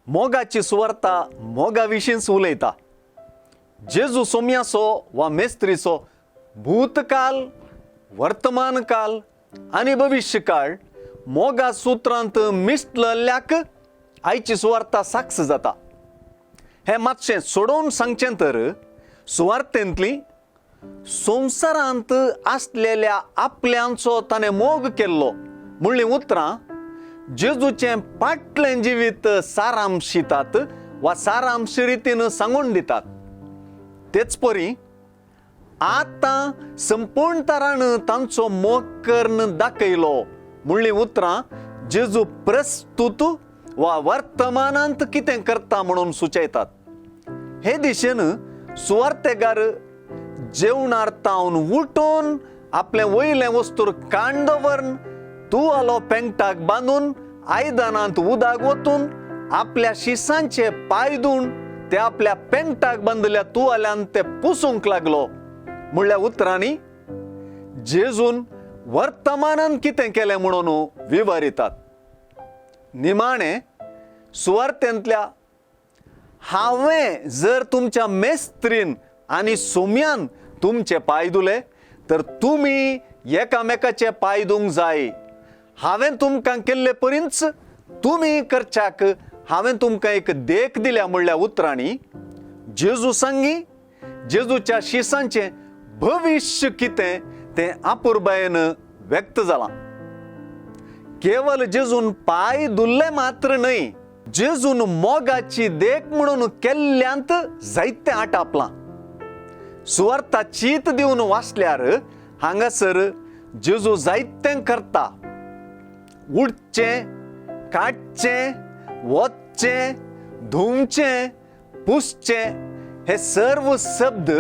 मोगाची सुवार्ता मोगा विशींच उलयता. जेजू सोम्याचो वा मेस्त्रीचो भूतकाल, वर्तमानकाल आनी भविश्यकाळ मोगा सुत्रांत मिसळल्ल्याक आयची सुवार्ता साक्ष जाता. हें मातशें सोडोवन सांगचें तर सुवार्तेंतली संवसारांत आसलेल्या आपल्यांचो ताणें मोग केल्लो म्हणलीं उतरां जेजूचें पाटलें जिवीत सारांशितात वा सारांश रितीन सांगून दितात. तेच परी आतां संपूर्ण तरान तांचो मोग करून दाखयलो म्हणलीं उतरां जेजू प्रस्तूत वा वर्तमानांत कितें करता म्हणून सुचयतात. हे दिशेन सुवार्तेगार जेवणार तावन उठून आपलें वयलें वस्तूर काण दवरून तुवालो पेंगटाक बांदून आयदनांत उदक वतून आपल्या शिसांचे पांय धुवन ते आपल्या पेंगटाक बांदिल्ल्या तुवाल्यान ते पुसूंक लागलो म्हणल्या उतरांनी जेजून वर्तमानान कितें केलें म्हणून विवरितात. निमाणें सुवार्तेंतल्या हांवें जर तुमच्या मेस्त्रीन आनी सोम्यान तुमचे पांय धुले तर तुमी एकामेकाचे पांय धुवंक जाय. हांवें तुमकां केल्ले परींच तुमी करच्याक हांवें तुमकां एक देख दिल्या म्हणल्या उतरांनी जेजू सांगी जेजूच्या शिसांचें भविश्य कितें तें अपुरबायेन व्यक्त जालां. केवल जेजून पांय धुल्ले मात्र न्हय, जेजून मोगाची देख म्हणून केल्ल्यांत जायतें आटापलां. सुवार्ता चीत दिवन वाचल्यार हांगासर जेजू जायतें करता. उडचें, काडचें, वचचें, धुवचें, पुसचें हे सर्व शब्द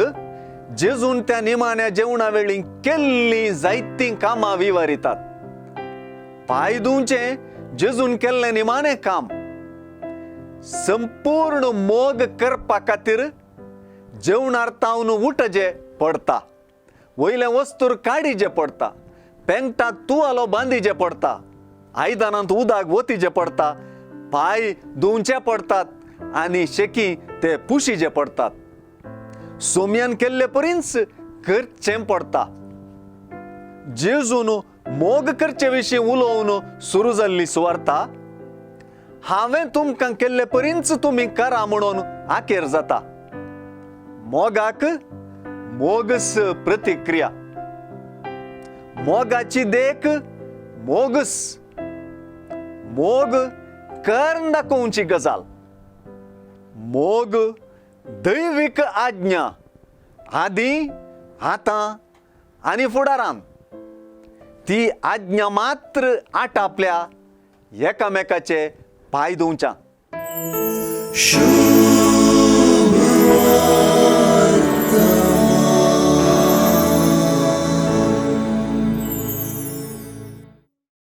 जेजून त्या निमाण्या जेवणा वेळी केल्लीं जायतीं कामां विवरितात. पांय धुवचें जेजून केल्लें निमाणें काम. संपूर्ण मोग करपा खातीर जेवणार तावन उठजे पडटा, वयलें वस्तूर काडीजे पडटा, पेंगटाक तुवालो बांदीजे पडटा, आयदनांत उदक वतीजे पडटा, पांय धुवचे पडटात आनी शेकी ते पुशीजे पडटात. सोम्यान केल्ले परींच करचें पडटा. जेजून मोग करचे विशीं उलोवन सुरू जाल्ली सुवार्ता हांवें तुमकां केल्ले परींच तुमी करा म्हणून आखेर जाता. मोगाक मोगस प्रतिक्रिया, मोगाची देख मोगस, मोग करून दाखोवची गजाल, मोग दैवीक आज्ञा आदी, आतां आनी फुडारान. ती आज्ञा मात्र आटापल्या एकामेकाचे पांय धुवच्या.